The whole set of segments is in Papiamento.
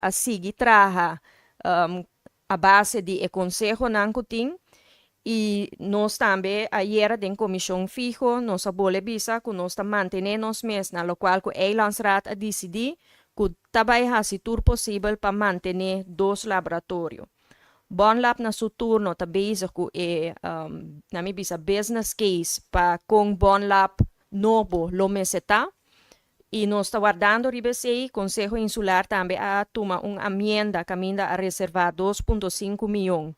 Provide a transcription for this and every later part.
A sigui traha a base di e konsehonan ku tin i nos tambe ayera den komishon fiho nos a bole bisa ku nos ta mantené nos mes na lokual ku Eilandsraad a disidí ku ta bai hasi tur posibel pa mantené dos laboratorio. Bonlab na su turno ta bezig ku e na mi bisa business case pa kon Bonlab nobo lo mester ta. I nos ta wardando riba esei. Konseho Insular tambe a tuma un amienda kaminda a reservá 2.5 mion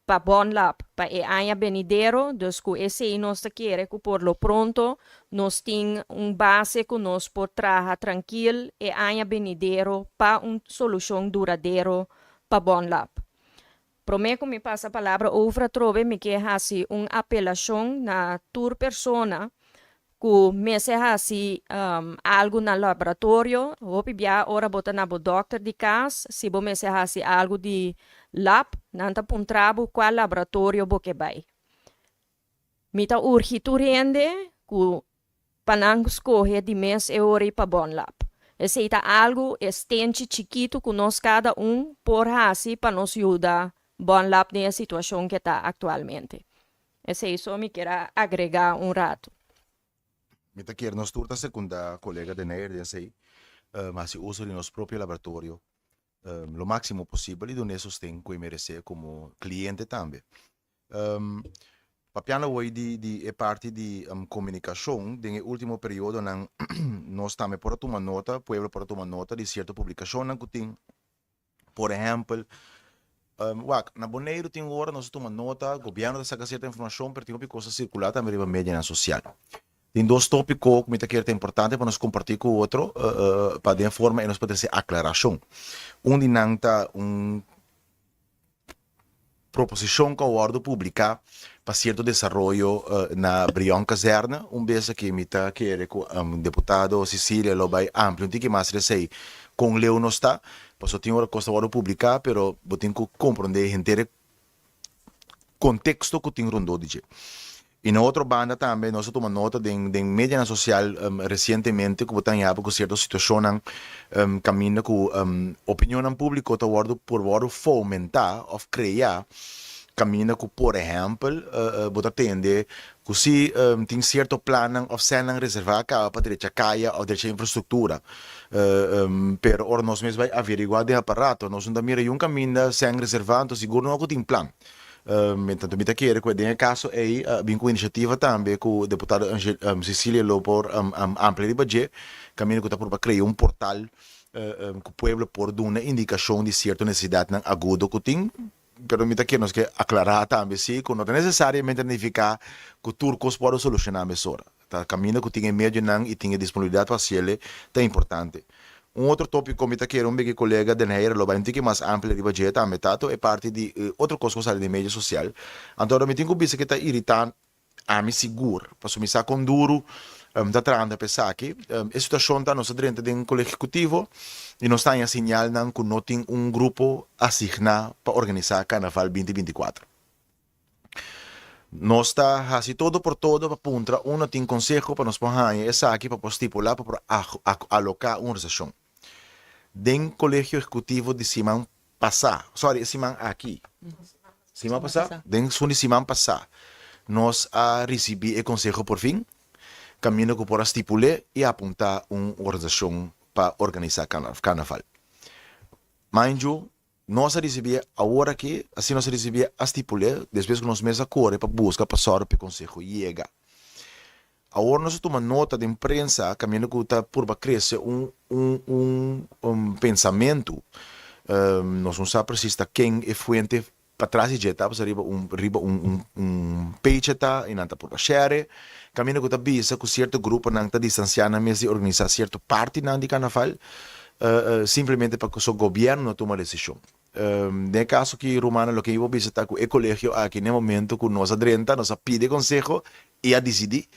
pa Bonlab pa e aña benidero. Dus ku esei nos ta kere ku por lo pronto nos tin un base ku nos por traha trankil e aña benidero pa un solushon duradero pa Bonlab. Promé ku mi pasa palabra over atrobe mi ke hasi un apelashon na tur persona ku mester hasi algu na laboratorio. Hopi bia ora bo ta na bo dòkter di kas, si bo mester hasi algu di lab, nan ta puntra bo kua laboratorio bo ke bai. Mi ta urgi tur hende ku pa nan skohe di mes e ora ei pa Bonlab. Esei ta algu, e stenchi chikitu ku nos kada un por hasi pa nos yuda Bonlab den e situashon ke ta aktualmente. Esei so mi kier a agregá un ratu. Mi ta kier nos tur ta sekundá kolega Denayer den esei, hasi uso di nos propio laboratorio lo máksimo posibel i dun'é sosten ku e meresé komo kliente tambe. Papiando awor di di e parti di komunikashon, den e último periodonan nos tambe por a tuma nota, pueblo por a tuma nota di sierto publikashonnan ku tin. Por ehèmpel, wak, na Boneiru tin ora nos a tuma nota, gobièrnu ta saka sierto informashon, pero tin hopi kos ta sirkulá tambe riba medianan sosial. Tin dos tópiko ku mi ta kere ta importante pa nos kompartí ku otro pa den forma ei nos por trese aklarashon. Un di nan ta un proposishon ku a wòrdu publiká pa sierto desaroyo na Brion Kazerne. Un bes aki mi ta kere ku deputado Cecilia lo bai amplia un tiki mas resei kon leu nos ta, pasobra tin ora kos ta wòrdu publiká pero bo tin ku komprondé henter e konteksto ku tin rondó di dje. I na otro banda tambe nos a tuma nota den den medianan sosial resientemente ku bo ta haña ku sierto situashonnan kaminda ku opinionnan públiko ta wòrdu por wòrdu fomentá òf kreá kaminda ku por ehèmpel bo ta tende ku si tin sierto plannan òf sènnan reservá kaba pa drecha kaya òf drecha infrastruktura pero ora nos mes bai averiguá den aparato nos no ta mira yun kaminda sèn reservá anto sigur no ku tin plan. Tanto mi ta kere ku den e kaso ei a bin ku inisiativa tambe ku deputado Cecilia lo por amplia riba dje, kaminda ku ta purba krea un portal ku pueblo por duna indikashon di sierto nesesidatnan agudo ku tin. Pero mi ta kere nos ke aklará tambe si ku no ta nesesariamente nifiká ku tur kos por solushoná mesora. Ta kaminda ku tin e medionan i tin e disponibilidat pa hasiel ta importante. Un otro tópiko mi ta kere un biki kolega Den Heyer lo bai un tiki mas amplio riba dje tambe ta to e parti di otro kos ku sali den medio sosial. Anto ora mi tin ku bisa ke ta iritá ami sigur, pasobra mi sa kon duru ta trahando pa esaki. E situashon ta nos a drenta den Kolegio Ehekutivo i nos ta haña siñalnan ku no tin un grupo asigná pa organisá Karnaval 2024. Nos ta hasi todo por todo pa puntra unda tin konseho pa nos por haña esaki pa por stipulá pa por aloká un organisashon. Den Kolegio Ehekutivo di siman pasá, sorry, e siman aki, siman pasá? Den esun di siman pasá nos a risibí e konseho por fin, kaminda ku por a stipul'é i apuntá un organisashon pa organisá karnaval. Mind you, Nos a risibié awor aki, asina nos a risibié a stipul'é, despues ku nos mes a kore pa buska pa sòru pa e konseho yega. Awor nos a tuma nota den prensa kaminda ku ta purba krese un un un pensamentu, nos no sa presis ta ken e fuente patras di dje ta, pasobra riba un riba un un un page ta i nan ta purba share, kaminda ku ta bisa ku sierto gruponan ta distansiá nan mes di organisá sierto partinan di karnaval, simplemente pa so gobièrnu no tuma desishon. Den e kaso aki rumannan loke mi por bisa ta ku e kolegio aki na e momento ku nos a drenta nos a pidi konseho i a disidí.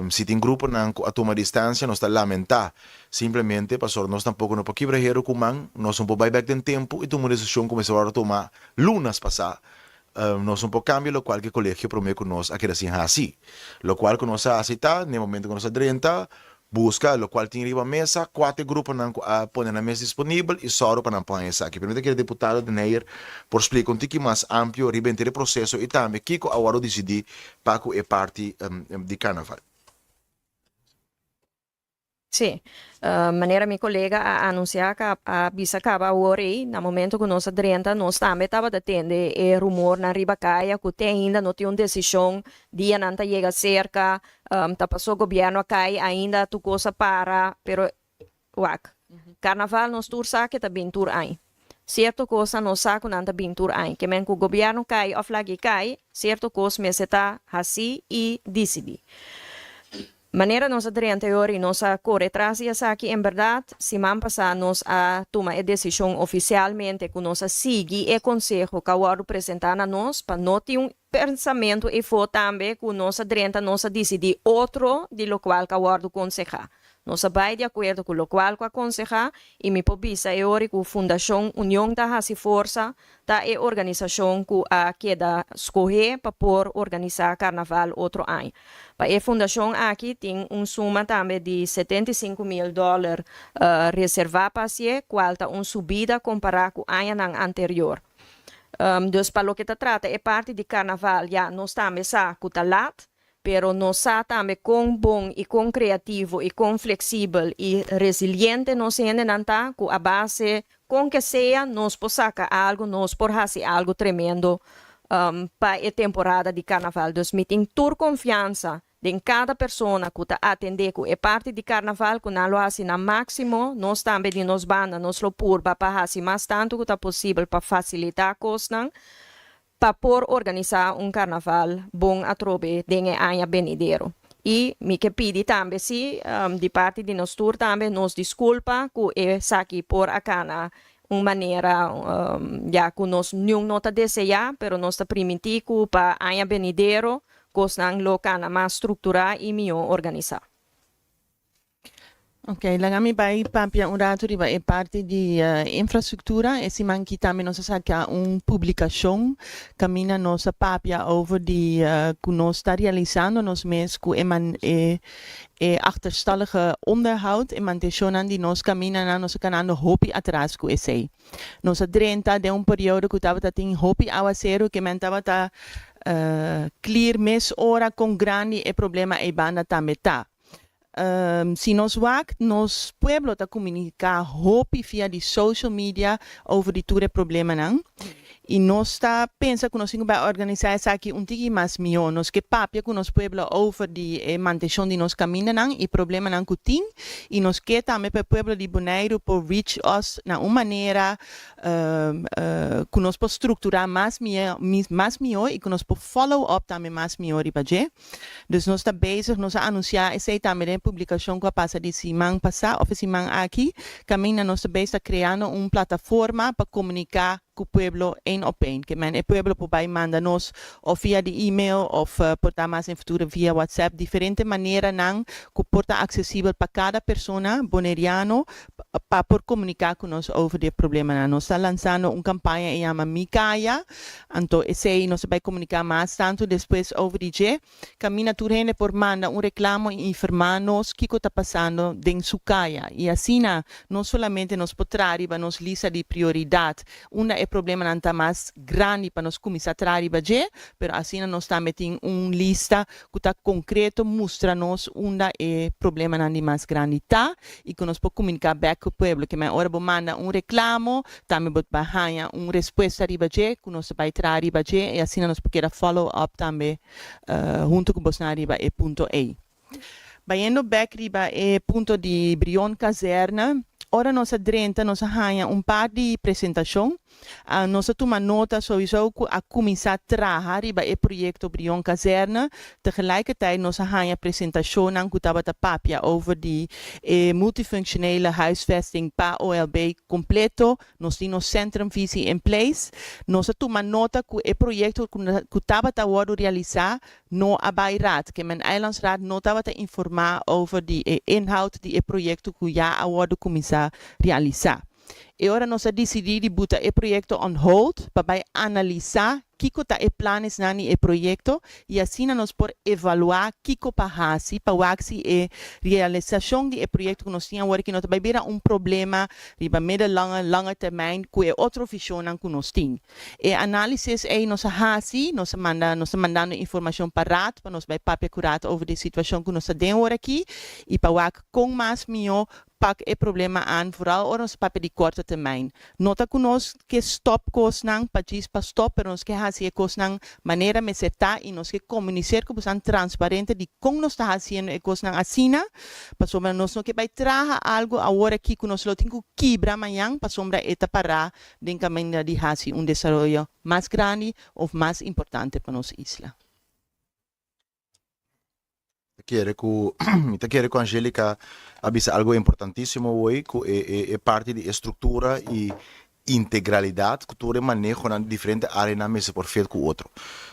Si tin gruponan ku a tuma distansia nos ta lamentá simplemente pasobra nos tampoko no por kibra heru ku man, nos no por bai bèk den tempu i tuma un desishon ku mester wòrdu tuma lunas pasá. Nos no por kambia lokual ku e kolegio promé ku nos a keda sin hasi. Lokual ku nos a hasi ta, na e momento ku nos a drenta. Buska lokual tin riba mesa, kua ta e gruponan ku a pone nan mes disponibel i sòru pa nan por haña esaki. Permita ku e diputado Den Heyer por splika un tiki mas amplio riba henter e proseso i tambe kiko a wòrdu disidí pa ku e parti di karnaval. Sí. Manera mi kolega a anunsiá a bisa kaba awor ei, na momento ku nos a drenta nos tambe tabata tende e rumornan riba kaya ku te ainda no tin un desishon, dianan ta yega serka, Ta paso gobierno a cay ainda tur cos a para pero wak carnaval nos tur sa ke ta bin tur añ cierto cosnan nos sa cu nan ta bin tur añ ke men cu gobierno cay of lag'i cay cierto cos mester ta haci y dicidi. Manera nos a drenta e ora y nos a core tras di esaki en berdad siman pasa nos a tuma e decision oficialmente cu nos a sigui e conseho cu a wordo presenta na nos pa no tin un Pensamentu efo tambe ku nos a drenta nos a disidí otro di lokual ku a wòrdu konsehá. Nos a bai di akuerdo ku lokual ku a konsehá i mi por bisa e ora ku Fundashon Union ta hasi forsa ta e organisashon ku a keda skohé pa por organisá karnaval otro aña. Pa e fundashon aki tin un suma tambe di 75,000 dòler reservá pa hasié kual ta un subida kompará ku añanan anterior. Dus pa loke ta trata e parti di karnaval ya nos tambe sa ku ta lat, pero nos sa tambe kon bon i kon kreativo i kon fleksibel i resiliente nos hendenan ta ku a base kon ke sea nos por saka algu, nos por hasi algu tremendo pa e temporada di karnaval. Dus mi tin tur konfiansa Den kada persona ku ta atendé ku e parti di karnaval ku nan lo hasi nan máksimo, nos tambe di nos banda nos lo purba pa hasi mas tantu ku ta posibel pa fasilitá kosnan pa por organisá un karnaval bon atrobe den e aña benidero. I mi ke pidi tambe sí, di parti di nos tur tambe nos diskulpa ku esaki por a kana un manera ya ku nos niun no ta deseá, pero nos ta primintí ku pa aña benidero Kosnan lo kana mas strukturá i mihó organisá. Ok, laga mi bai papia un ratu riba e parti di infrastruktura. E siman aki tambe nos a saka un publikashon kaminda nos a papia over di ku nos ta realisando nos mes ku e e e achterstallige onderhoud, e mantenshonnan di nos kamindanan, nos a kanando hopi atras ku esei. Nos a drenta den un periodo ku tabata tin hopi awaseru ke men tabata clear mes ora kon grandi e problema ei banda tambe ta. Si nos wak, nos pueblo ta komuniká hopi via di social media over di tur e problemanan i nos ta pensa ku nos tin ku bai organisá esaki un tiki mas mihó. Nos ke papia ku nos pueblo over di e mantenshon di nos kamindanan i problemanan ku tin i nos ke tambe pa e pueblo di Boneiru por reach us na un manera ku nos por strukturá mas mas mihó i ku nos por follow up tambe mas mihó riba dje. Dus nos ta bezig, nos a anunsiá esei tambe den e publikashon ku a pasa di siman pasá òf e siman aki, kaminda nos ta bezig ta kreando un plataforma pa komuniká ku pueblo één op één. Ke men e pueblo por bai manda nos òf via di email òf por ta mas den futuro via WhatsApp, diferente maneranan ku por ta aksesibel pa kada persona boneriano pa por komuniká ku nos over di e problemanan. Nos ta lansando un kampaña e yama Mi Kaya, anto esei nos ta bai komuniká mas tantu despues over di dje. Kaminda tur hende por manda un reklamo i informá nos kiko ta pasando den su kaya. I asina no solamente nos por traha riba nos lista di prioridat unda e problemanan ta mas grandi pa nos kuminsá traha riba dje, pero asina nos tambe tin un lista ku ta konkreto mustra nos unda e problemanan di mas grandi ta i ku nos por komuniká bèk ku pueblo. Ke men ora bo manda un reklamo, tambe bo ta bai haña un respuesta riba dje ku nos ta bai traha riba dje i asina nos por keda follow up tambe huntu ku bosnan riba e punto ei. Bayendo bèk riba e punto di Brion Kazerne, ora nos a drenta nos a haña un par di presentashon. Nos a tuma nota souiso ku a kuminsá traha riba e proyekto Brion Kazerne. Tegelijkertijd nos a haña presentashonnan ku tabata papia over di e multifunctionele huisvesting pa OLB kompleto. Nos tin nos centrumvisie in place. Nos a tuma nota ku e proyekto ku tabata wòrdu realisá no a bai raad, ke men Eilandsraad no tabata informá over di e inhoud di e proyekto ku ya a wòrdu kuminsá realisá. E ora nos a disidí di buta e proyekto on hold pa bai analisá kiko ta e planesnan di e proyekto i asina nos por evaluá kiko pa hasi pa wak si e realisashon di e proyekto ku nos tin awor aki no ta bai bira un problema riba middellange, lange termijn ku e otro vishonnan ku nos tin. E análisis ei nos a hasi, nos a manda, nos ta mandando informashon pa Raad pa nos bai papia ku Raad over di e situashon ku nos ta den awor aki i pa wak kon mas mihó pak e problema aan, vooral ora nos ta papia di korte termijn. No ta ku nos ke stòp kosnan pa djis pa stòp, pero nos ke hasi e kosnan manera mester ta i nos ke komuniser ku bosan transparente di kon nos ta hasiendo e kosnan asina, pasobra nos no ke bai traha algu awor aki ku nos lo tin ku kibra mañan pasobra e ta pará den kaminda di hasi un desaroyo mas grandi òf mas importante pa nos isla. Ta kere ku mi ta kere ku Angelica a bisa algo importantísimo hoy ku e e e parti di e struktura i integralidat ku tur e manehonan di diferente áreanan mester por fet ku otro.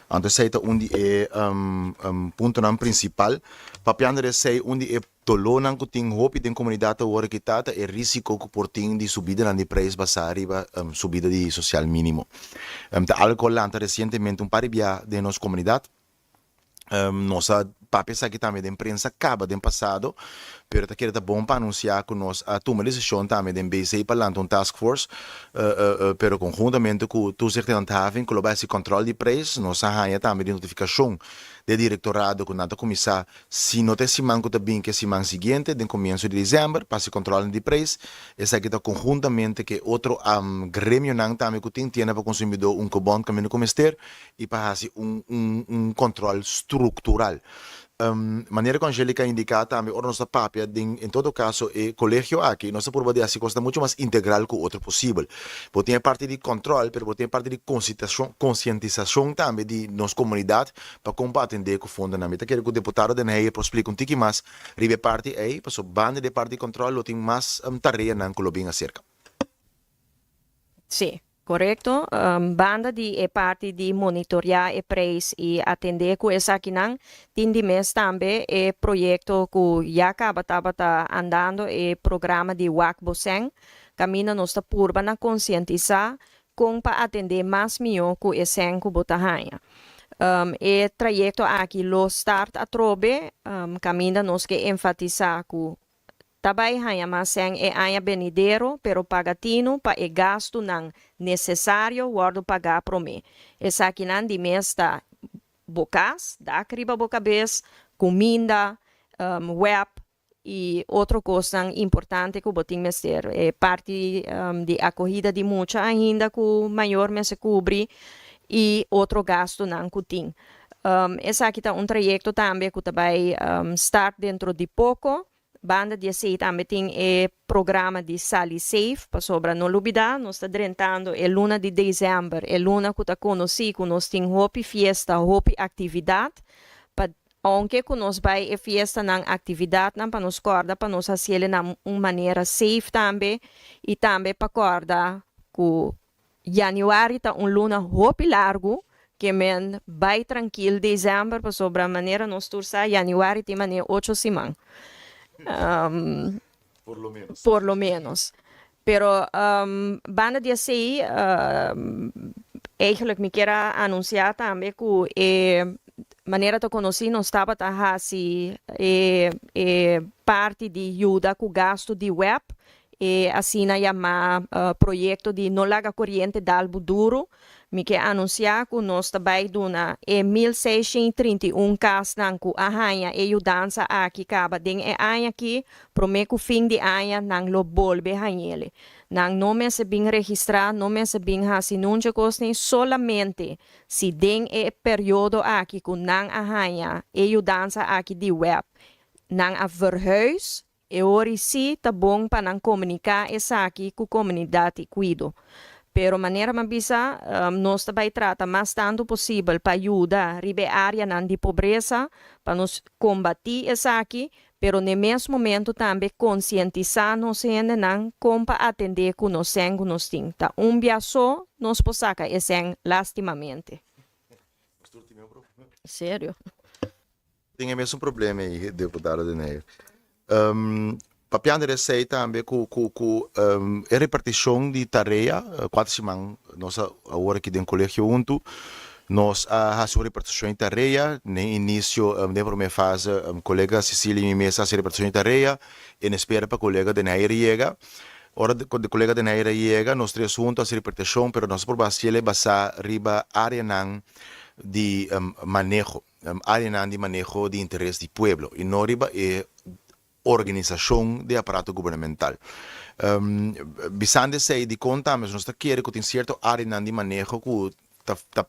Anto esei ta un di e puntonan prinsipal. Papiando di esei un di e dolónan ku tin hopi den komunidat awor aki ta ta e risiko ku por tin di subidanan di preis basá riba subida di sosial mínimo. Ta algo ku a lanta resientemente un par di bia den nos komunidat. Nos a papia esaki tambe den prensa caba den pasado, pero ta kere ta bon pa anuncia cu nos a tuma decision tambe den BC pa lanta un task force, pero conhuntamente cu Toezicht en Handhaving cu lo bay haci control di prijs. Nos a haya tambe di notificacion di directorado cu nan ta cuminsa, si no ta e siman cu ta bin, cu e siman siguiente, den comienso di december, pa haci controlnan di prijs. Esaki ta conhuntamente cu e otro gremionan tambe cu tin, Tienda pa Consumidor, Unkobon, caminda cu mester, i pa hasi un un un kòntròl struktural. Manera ku Angelica a indiká tambe ora nos ta papia den en todo kaso e kolegio aki nos ta purba di hasi kosnan muchu mas integral ku otro posibel. Bo tin e parti di kòntròl pero bo tin e parti di konsitashon konsientisashon tambe di nos komunidat pa kon pa atendé ku fondonan. Mi ta kere ku deputado Den Heyer por splika un tiki mas riba e parti ei pasobra banda di e parti di kòntròl lo tin mas tareanan ku lo bin aserka. Sí. Korekto. Banda di e parti di monitoreá e preis i atendé ku esakinan, tin di mes tambe e proyekto ku ya kaba tabata andando, e programa di Wak Bo Sèn, kaminda nos ta purba na konsientisá kon pa atendé mas mihó ku e sèn ku bo ta haña. E trayekto aki lo start atrobe, kaminda nos ke enfatisá ku Ta bai haña mas sèn e aña benidero, pero paga tinu pa e gastunan nesesario wòrdu pagá promé. Esakinan di mes ta bo kas, dak riba bo kabes, kuminda, web i otro kosnan importante ku bo tin mester. E parti di akohida di mucha ainda ku mayor mester kubri i otro gastunan ku tin. Esaki ta un trayekto tambe ku ta bai start dentro di poko. Banda di esei tambe tin e programa di Sali Safe, pasobra no lubida nos ta drentando e luna di desèmber, e luna ku ta konosí ku nos tin hopi fiesta, hopi aktividat, pa ounke ku nos bai e fiestanan, aktividatnan pa nos kòrda pa nos hasiel na un manera safe tambe i tambe pa kòrda ku Januari ta un luna hopi largu ke men bai trankil december pasobra manera nos tur sa januari tin manera ocho siman. Por lo menos. Por lo menos. Pero banda di esei eigenlijk mi kier a anuncia tambe ku e manera ta konosí nos tabata hasi e e parti di yuda ku gastu di web E asina yamá proyekto di No Laga Koriente Dal Bo Duru. Mi ke anunsiá ku nos ta bai duna e 1631 kasnan ku a haña e yudansa aki kaba den e aña aki, promé ku fin di aña nan lo bolbe hañ'ele. Nan no mester bin registrá, no mester bin hasi nuncha kos ni, solamente si den e periodo aki ku nan a haña e yudansa aki di web nan a verhuis. E ori sí ta bon pa nan komuniká esaki ku komunidat i kuido. Pero manera mi a bisa, nos ta bai trata mas tantu posibel pa yuda riba e áreanan di pobresa, pa nos kombatí esaki, pero n'e mes momentu tambe konsientisá nos hendenan kon pa atendé ku nos sèn ku nos tin. Ta un bia so nos por saka e sèn lástimamente. Serio. Tin e mesun problema ei, deputado Den Heyer. Papiando di esei tambe ku ku ku e repartishon di tarea, kuater siman nos a awor aki den kolegio huntu, nos a hasi un repartishon di tarea. Den inisio, den promé fase, kolega Cecilia i mi mes a hasi repartishon di tarea en espera pa kolega Den Heyer yega. Ora ku kolega Den Heyer a yega, nos tres huntu a hasi repartishon, pero nos a proba hasiel basá riba áreanan di maneho, áreanan di maneho di interes di pueblo i no riba e organisashon di aparato gubernamental. Bisando esei, dikon tambe nos ta kere ku tin sierto áreanan di maneho ku ta ta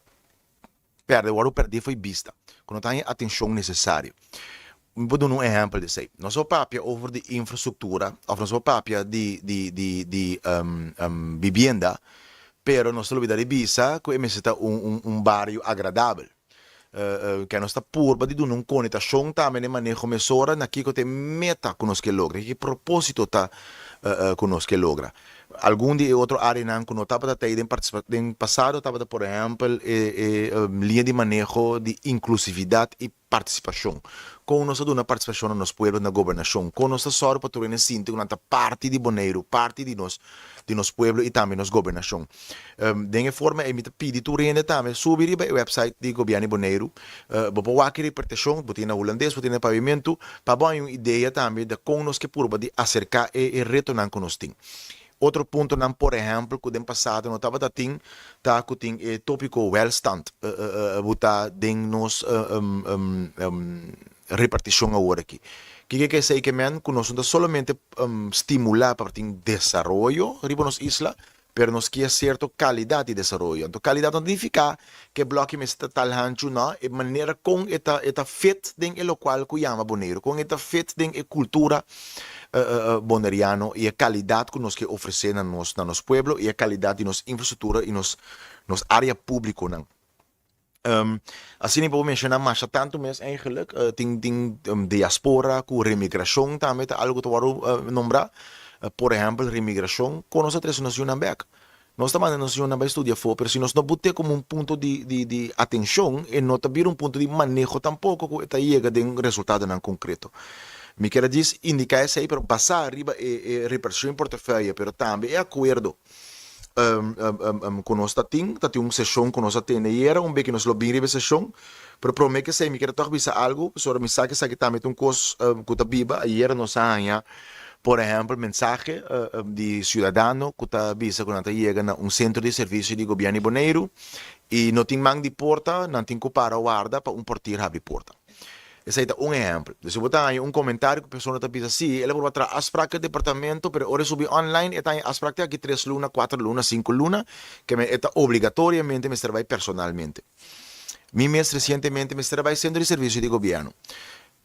pèrdè, wòrdu pèrdí fo'i bista, ku no ta haña e atenshon nesesario. Mi por duna un ehèmpel di esei. Nos por papia over di infrastruktura òf nos por papia di di di di bibienda, pero nos ta lubida di bisa ku e mester ta un un un bario agradabel. Ke nos ta purba di duna un konotashon tambe na e maneho mesora na kiko ta e meta ku nos ke logra, kiko e propósito ta ku nos ke logra. Algun di e otro áreanan ku no tabata ta ei den den pasado tabata por ehèmpel e e liña di maneho di inklusividat i partisipashon. Kon nos ta duna partisipashon na nos pueblo na gobernashon? Kon nos ta sòru pa tur hende sinti ku nan ta parti di Boneiru, parti di nos di nos pueblo i tambe nos gobernashon? Den e forma ei mi ta pidi tur hende tambe subi riba e website di Gobièrnu di Boneiru. Bo por wak e repartishon, bo tin na hulandes, bo tin na papiamentu, pa bo haña un idea tambe di kon nos ke purba di aserká e e retonan ku nos tin. Otro puntonan por ehèmpel ku den pasado no tabata tin ta ku tin e tópiko wèlstand butá den nos repartishon awor aki. Kiko ke esei ke men? Ku nos no ta solamente stimulá pa tin desaroyo riba nos isla, pero nos kier sierto kalidat di desaroyo. Anto kalidat no ta nifiká ku e blòki mester ta tal hanchu, no, e manera kon e ta e ta fit den e lokual ku yama Boneiru, kon e ta fit den e kultura boneriano i e kalidat ku nos ke ofresé na nos na nos pueblo i e kalidat di nos infrastruktura i nos nos área públikonan. Asina mi por menshoná masha tantu mes eigenlijk, tin tin diaspora ku remigrashon tambe ta algu ku ta wòrdu nombrá. Por ehèmpel remigrashon, kon nos ta trese nos yunan bèk? Nos ta manda nos yunan bai studia afó, pero si nos no but'é komo un punto di di di atenshon, e no ta bira un punto di maneho tampoko ku e ta yega den resultadonan konkreto. Mi kier a djis indiká esei, pero basá riba e e repartishon di portefeuille, pero tambe e akuerdo ku nos ta tin, ta tin un seshon ku nos a tene ayera, un beki nos lo bin riba e seshon, pero promé ku esei mi kier a tòg bisa algu, pasobra mi sa ku esaki tambe ta un kos ku ta biba, ayera nos a haña por ehèmpel mensahe di siudadano ku ta bisa ku nan ta yega na un sentro di servisio di gobièrnu di Boneiru i no tin man di porta, nan tin ku para warda pa un portier habri porta. Esei ta un ehèmpel. Dus si bo ta haña un komentario ku persona ta bisa si, el a proba traha afsprak ku e departamento, pero ora e subi online e ta haña afsprak te aki tres luna, kuater luna, sinku luna, ke men e ta obligatoriamente mester bai personalmente. Mi mes resientemente mester a bai sentro di servisio di gobièrnu.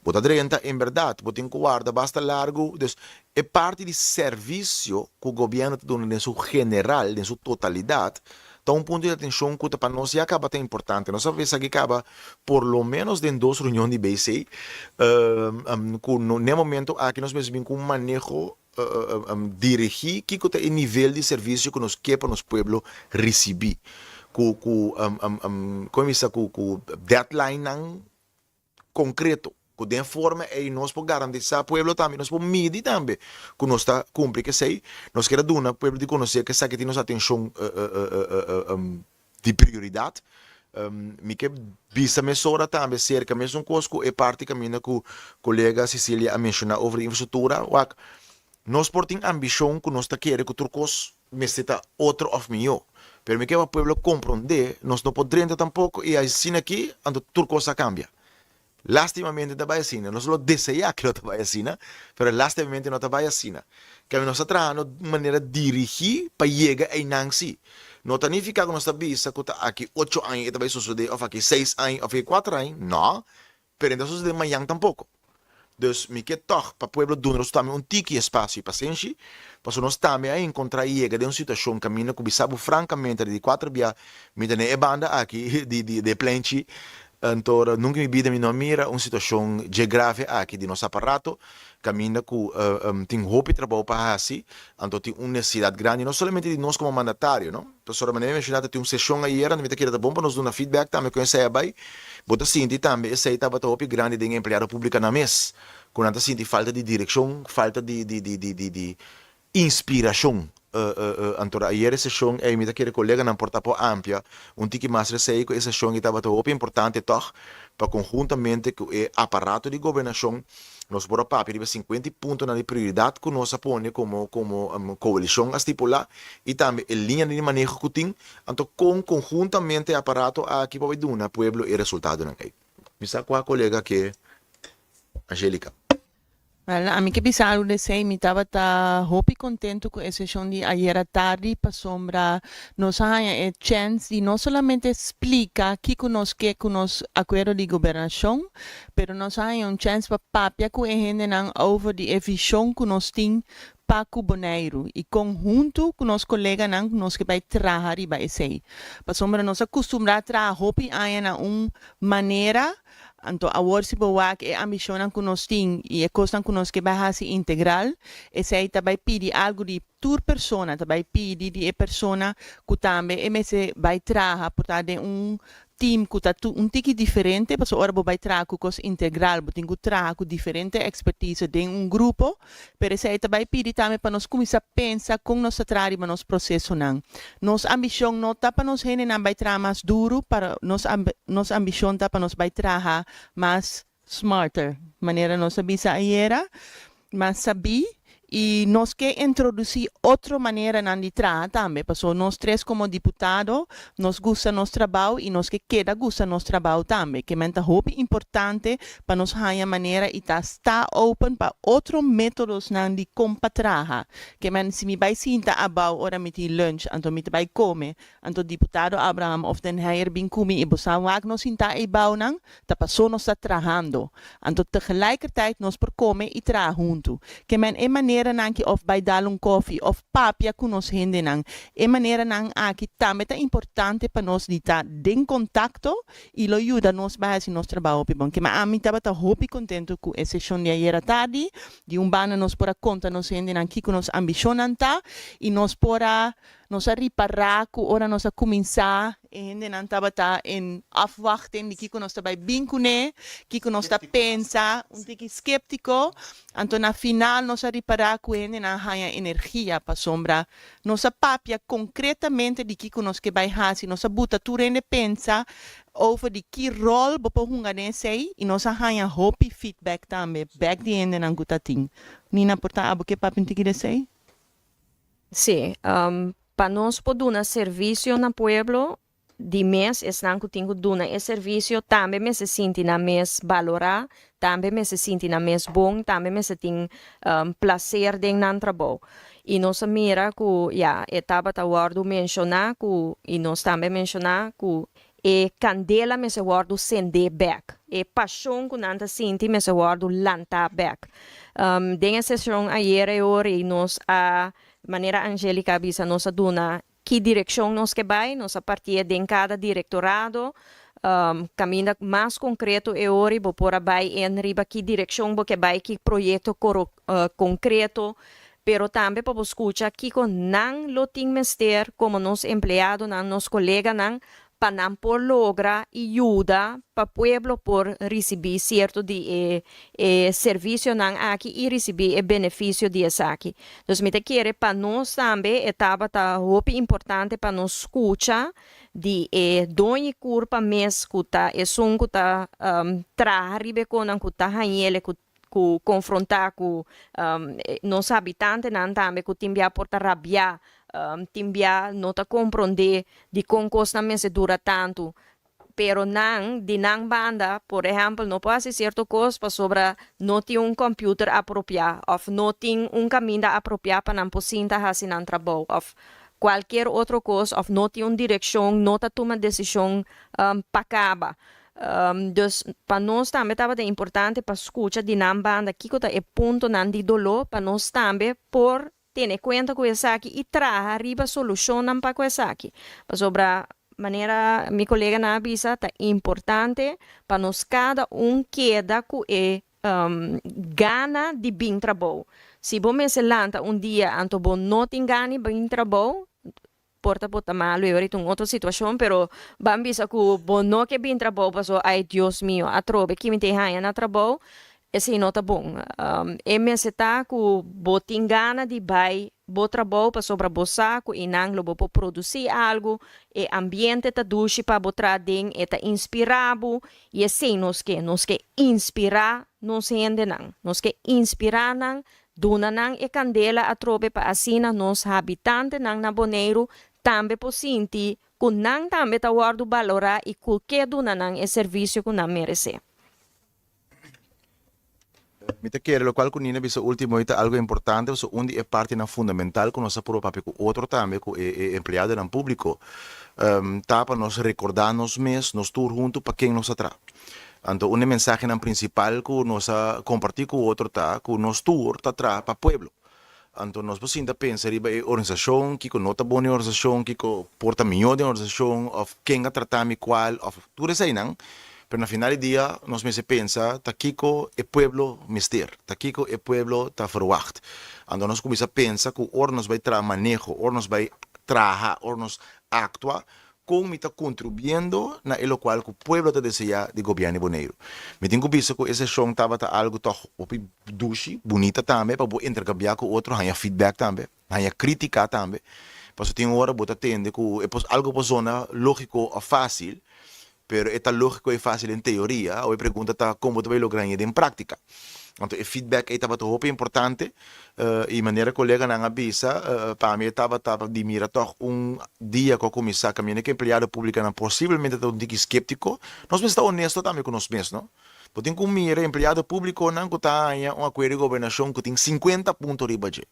Bo ta drenta, en bèrdat bo tin ku warda basta largu, dus e parti di servisio ku gobièrnu ta duna den su general, den su totalidat, ta un punto di atenshon ku ta pa nos ya kaba ta importante. Nos a esaki kaba por lo ménos den dos reunion di BC, ku n'e momento aki nos mester bin ku un maneho dirigí kiko ta e nivel di servisio ku nos ke pa nos pueblo risibí, ku ku komo mi bisa ku ku deadlinenan konkreto ku den forma ei nos por garantisá pueblo tambe, nos por midi tambe ku nos ta kumpli ku esei. Nos kier a duna pueblo di konosé ku esaki tin nos atenshon di prioridat. Mi ke bisa mesora tambe serka mesun kos ku e parti kaminda ku kolega Cecilia a menshoná over di infrastruktura. Wak, nos por tin ambishon ku nos ta kere ku tur kos mester ta otro òf mihó, pero mi ke pa pueblo komprondé nos no por drenta tampoko i asina aki anto tur kos a kambia. Lastimamente ta bai asina, nos lo deseá ku lo ta bai asina, pero lastimamente no ta bai asina. Kende nos ta trahando di un manera dirigí pa yega einan sí. No ta nifiká ku nos ta bisa ku ta aki ocho aña e ta bai sosodé òf aki seis aña òf aki kuater aña, nò, pero e no ta sosodé mañan tampoko. Dus mi ke tòg pa pueblo duna nos tambe un tiki espasio i pasenshi, pasobra nos tambe a enkontrá i yega den un situashon kaminda ku bisa bo frankamente di kuater bia mi ta na e banda aki di di e plenchi, anto nunka mi bida mi no a mira un situashon dje grave aki di nos aparato kaminda ku tin hopi trabou pa hasi, anto tin un nesesidat grandi no solamente di nos komo mandatario no. Pasobra manera mi menshoná ta tin un seshon ayera, mi ta kere ta bon pa nos duna feedback tambe kon esei a bai. Bo ta sinti tambe esei tabata hopi grandi den e empleado público nan mes. Ku nan ta sinti falta di direkshon, falta di di di di di di inspirashon. Anto ayer e seshon ei mi ta kere koleganan por ta por amplia un tiki mas resei ku e seshon ei tabata hopi importante tòg pa konhuntamente ku e aparato di gobernashon nos por a papia riba sinkuenta i puntonan di prioridat ku nos a pone komo komo koalishon a stipulá i tambe e liñanan di maneho ku tin anto kon konhuntamente e aparato aki por bai duna pueblo e resultadonan ei. Mi sa kua kolega ke Angelica. Wel, ami ke bisa algu di esei. Mi tabata hopi kontentu ku e seshon di ayera tardi pasobra nos a haña e chèns di no solamente splika kiko nos ke ku nos akuerdo di gobernashon, pero nos a haña un chèns pa papia ku e hendenan over di e vishon ku nos tin pa ku Boneiru i kon huntu ku nos koleganan nos ke bai traha riba esei. Pasobra nos a kustumbrá traha hopi aña na un manera. Anto awor si bo wak e ambishonnan ku nos tin i e kosnan ku nos ke bai hasi integral, esei ta bai pidi algu di tur persona, ta bai pidi di e persona ku tambe e mester bai traha por ta den un team ku ta un tiki diferente, pasobra ora bo bai traha ku kos integral bo tin ku traha ku diferente ekspertise den un grupo, pero esei ta bai pidi tambe pa nos kuminsá pensa kon nos ta traha riba nos prosesonan. Nos ambishon no ta pa nos hendenan bai traha mas duru, pero nos nos ambishon ta pa nos bai traha mas smarter, manera nos a bisa ayera, mas sabí, i nos ke introdusí otro maneranan di traha tambe, pasobra nos tres komo diputado nos gusta nos trabou i nos ke keda gusta nos trabou tambe. Ke men ta hopi importante pa nos haña manera i ta sta open pa otro métodosnan di kon pa traha. Ke men si mi bai sinta abou ora mi tin lunch, anto mi ta bai kome, anto diputado Abraham òf Den Heyer bin ku mi i bo sa wak nos sinta eibounan, ta pasó nos ta trahando. Anto tegelijkertijd nos por kome i traha huntu. Ke men e maneranan ki òf bai dal un kòfi òf papia ku nos hendenan, e maneranan aki tambe ta importante pa nos di ta den kontakto i lo yuda nos bai hasi nos trabou hopi bon. Kema ami tabata hopi kontentu ku e seshon di ayera tardi. Di un banda nos por a konta nos hendenan kiko nos ambishonnan ta i nos por a nos a ripará ku ora nos a kuminsá e hendenan tabata en afwachting di kiko nos ta bai bin kuné, kiko nos ta pensa, un tiki skeptiko. Anto na final nos a ripará ku e hendenan a haña energia pasobra Nos a papia konkretamente di kiko nos ke bai hasi. Nos a buta tur hende pensa over di ki ròl bo por hunga den esei i nos a haña hopi feedback tambe bèk di hendenan ku ta tin. Nina, por ta abo ke papia un tiki di esei? Sí, pa nos por duna servisio na pueblo, di mes, esnan ku tin ku duna e servisio tambe mester sinti nan mes balorá, tambe mester sinti nan mes bon, tambe mester tin plaser den nan trabou. I nos a mira ku ya e tabata wòrdu menshoná ku i nos tambe menshoná ku e kandela mester wòrdu sendé bèk, e pashon ku nan ta sinti mester wòrdu lantá bèk. Den e seshon ayer e ora ei nos a, manera Angelica a bisa, nos a duna Ki direkshon nos ke bai? Nos a partié den kada direktorado. Kaminda mas konkreto e ora i bo por a bai en riba ki direkshon bo ke bai, ki proyekto konkreto, pero tambe pa bo skucha kiko nan lo tin mester komo nos empleadonan, nos koleganan, pa nan por logra i yuda pa pueblo por risibí sierto di e e servisionan aki i risibí e benefisio di esaki. Dus mi ta kere pa nos tambe e tabata hopi importante pa nos skucha di e doñi kurpa mes ku ta esun ku ta traha riba e konan ku ta hañ'el ku ku konfrontá ku nos habitantenan tambe ku tin bia por ta rabiá, tin bia no ta komprondé dikon kosnan mester dura tantu. Pero nan, di nan banda, por ehèmpel, no por hasi sierto kos pasobra no tin un kòmpiuter apropiá òf no tin un kaminda apropiá pa nan por sinta hasi nan trabou òf kualkier otro kos òf no tin un direkshon, no ta tuma desishon pa kaba. Dus pa nos tambe tabata importante pa skucha di nan banda kiko ta e puntonan di doló pa nos tambe por tene kuenta ku esaki i traha riba solushonnan pa ku esaki. Pasobra manera mi koleganan a bisa ta importante pa nos kada un keda ku e gana di bin trabou. Si bo mester lanta un dia anto bo no tin gana di bin trabou, Por ta bo ta malu e ora ta un otro situacion pero ban bisa cu bo no ke bin trabou paso ay Dios mio atrobe ki mi tin haña na trabou. Esei no ta bon. E mester ta ku bo tin gana di bai bo trabou pasobra bo sa ku einan lo bo por produsí algu, e ambiente ta dushi pa bo traha den, e ta inspirá bo i esei nos ke. Nos ke inspirá nos hendenan. Nos ke inspirá nan, duna nan e kandela atrobe pa asina nos habitantenan na Boneiru tambe por sinti ku nan tambe ta wòrdu balorá i ku ke duna nan e servisio ku nan meresé. Mi ta kere lokual ku Nina bisa último ei ta algu importante pasobra un di e partinan fundamental ku nos a purba papia ku otro tambe ku e e empleadonan públiko ta pa nos rekordá nos mes, nos tur huntu pa ken nos a traha. Anto un di e mensahenan prinsipal ku nos a kompartí ku otro ta ku nos tur ta traha pa pueblo. Anto nos por sinta pensa riba e organisashon, kiko no ta bon den e organisashon, kiko por ta mihó den e organisashon, òf ken a trata mi kual, òf tur eseinan. Pero na final di dia nos mester pensa ta kiko e pueblo mester, ta kiko e pueblo ta verwagt. Anto nos kuminsá pensa ku ora nos bai traha maneho, ora nos bai traha, ora nos aktua, Kon mi ta kontribuiendo na e lokual ku pueblo ta deseá di gobièrnu di Boneiru? Mi tin ku bisa ku e seshon tabata algu tòg hopi dushi, bunita tambe pa bo interkambiá ku otro, haña feedback tambe, haña krítika tambe. Pasobra tin ora bo ta tende ku e por algu por zona lógiko òf fásil, pero e ta lógiko i fásil den teoria, awe e pregunta ta kon bo ta bai logra hañ'é den práktika. Anto e feedback ei tabata hopi importante i manera koleganan a bisa, pa mi e tabata di mira tòg un dia ku a kuminsá kaminda ku empleado públikonan posiblemente ta un tiki sképtiko. Nos mester ta honesto tambe ku nos mes, no? Bo tin ku mira empleado públikonan ku ta haña un akuerdo di gobernashon ku tin sinkuenta punto riba dje.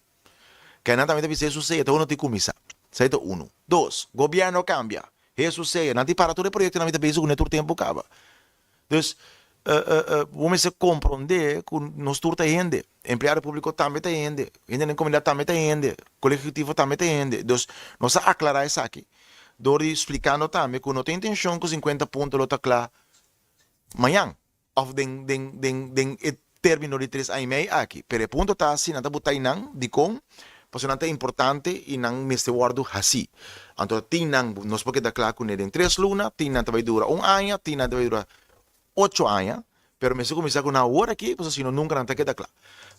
Kènan tambe ta bisa Hesus sea, ta unu tin kuminsá. Esei ta unu. Dos, gobièrnu a kambia. Hesus sea, nan tin para tur e proyektonan mi ta bezig kuné tur tempu kaba. Dus, bo mester komprondé ku nos tur ta hende. Empleado públiko tambe ta hende. Hende den komunidat tambe ta hende. Kolegio ehekutivo tambe ta hende. Dus, nos a aklará esaki dor di splikando tambe ku no ta intenshon ku sinkuenta punto lo ta kla mañan òf den den den den e término di tres aña i mei aki. Pero e punto ta si nan ta butá einan, dikon? Pasobra nan ta importante i nan mester wòrdu hasí. Anto tin nan nos por keda kla kuné den tres luna, tin nan ta bai dura un aña, tin nan ta bai dura ocho aña, pero mester kuminsá ku nan awor aki, pasobra si no nunka nan ta keda kla.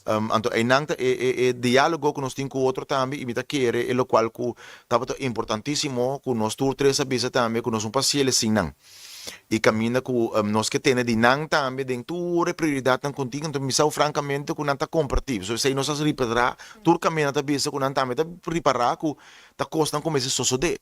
Anto einan ta e e e diálogo ku nos tin ku otro tambe i mi ta kere e lokual ku tabata importantísimo ku nos tur tres a bisa tambe ku nos no por hasiel sin nan. I kaminda ku nos ke tene di nan tambe den tur e prioridatnan ku tin, anto mi sa frankamente ku nan ta kompartí. Pasobra esei nos a ripará, tur kaminda ta bisa ku nan tambe ta ripará ku ta kosnan ku mester sosodé.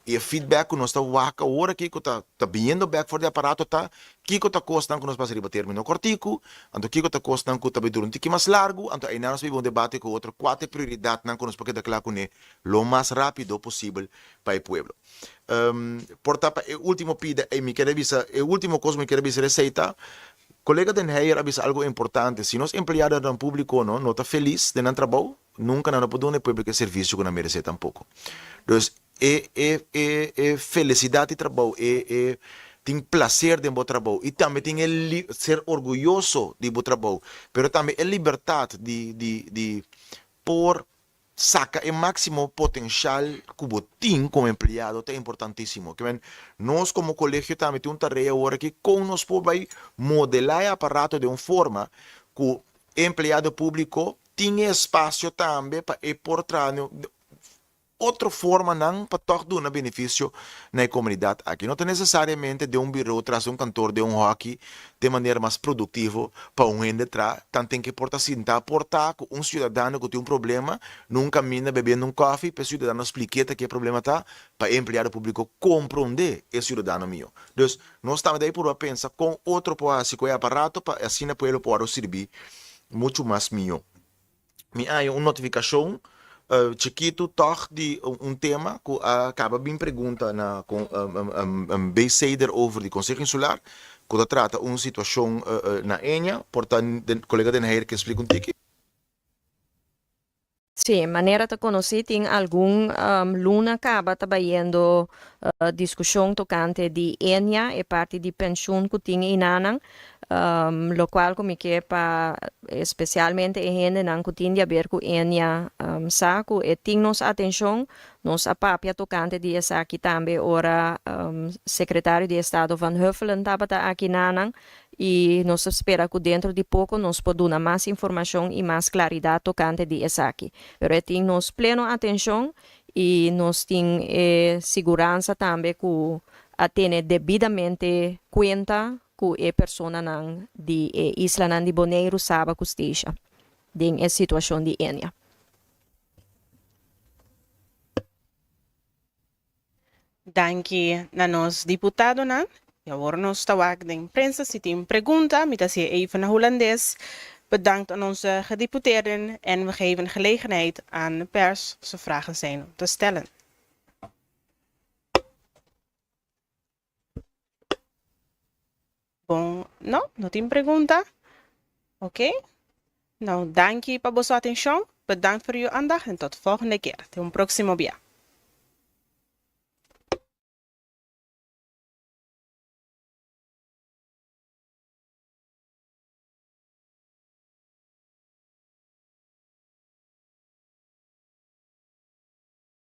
I e feedback ku nos ta wak awor aki ku ta ta biniendo bèk for di aparato ta kiko ta kosnan ku nos pasa riba término kòrtiku, anto kiko ta kosnan ku ta bai dura un tiki mas largu, anto einan nos biba un debate ku otro kua ta e prioridatnan ku nos por keda kla kuné lo mas rápido posibel pa e pueblo. Por ta pa e ultimo pida ey mi kere bisa, e ultimo cos mi kere bisa esey ta, colega Den Heyer a bisa algo importante, si nos empleadonan publico no no ta feliz den nan trabou, nunca nan no por duna e pueblo e servicio cu nan merece tampoco. Dus e e e e felicidad di trabou, e e tin placer den bo trabou y tambe tin e ser orguyoso di bo trabou, pero tambe e libertad di di di por Saka e máksimo potenshal ku bo tin komo empleado ta importantísimo. Ke men, nos komo kolegio tambe tin un tarea awor aki kon nos por bai modelá e aparato den un forma ku e empleado públiko tin e espasio tambe pa e por traha den otro formanan pa tòg duna benefisio na e komunidat aki. No ta nesesariamente den un biró, tras di un kantor, den un hòki, den manera mas produktivo pa un hende tra, tanten ke por ta sinta por ta ku un siudadano ku tin un problema na un kaminda bebiendo un kòfi pa e siudadano splik'é ta ke e problema ta pa e empleado públiko komprondé e siudadano mihó. Dus, nos tambe debe purba pensa kon otro por hasi ku e aparato pa asina pueblo por wòrdu sirbí muchu mas mihó. Mi a haña un notifikashon chikitu tòg di un tema ku a kaba bin pregunta na BC derover di Konseho Insular ku ta trata un situashon na Eña. Por ta kolega Den Heyer ke splika un tiki. Sí, manera ta konosí tin algun luna kaba ta bayendo diskushon tokante di Eña, e parti di penshun ku tin einanan. Lokual ku mi ke pa espesialmente e hendenan ku tin di aber ku Enya sa ku e tin nos atenshon. Nos a papia tokante di esaki tambe ora Sekretario di Estado Van Huffelen tabata aki nanan i nos ta spera ku dentro di poko nos por duna mas informashon i mas klaridat tokante di esaki. Pero e tin nos pleno atenshon i nos tin e siguransa tambe ku a tene debidamente kuenta ku e personanan di e islanan di Boneiru, Saba ku Statia den e situashon di Enya. Danki na nos diputadonan. I awor nos ta wak den prensa si tin pregunta. Mi ta hasié even na Hulandes. Bedankt aan onze gedeputeerden en we geven gelegenheid aan de pers als er vragen zijn om te stellen. Bon, no, no tin pregunta. Ok. Nou, danki pa boso atencion. Bedankt voor uw aandacht en tot volgende keer. Te un proximo bia.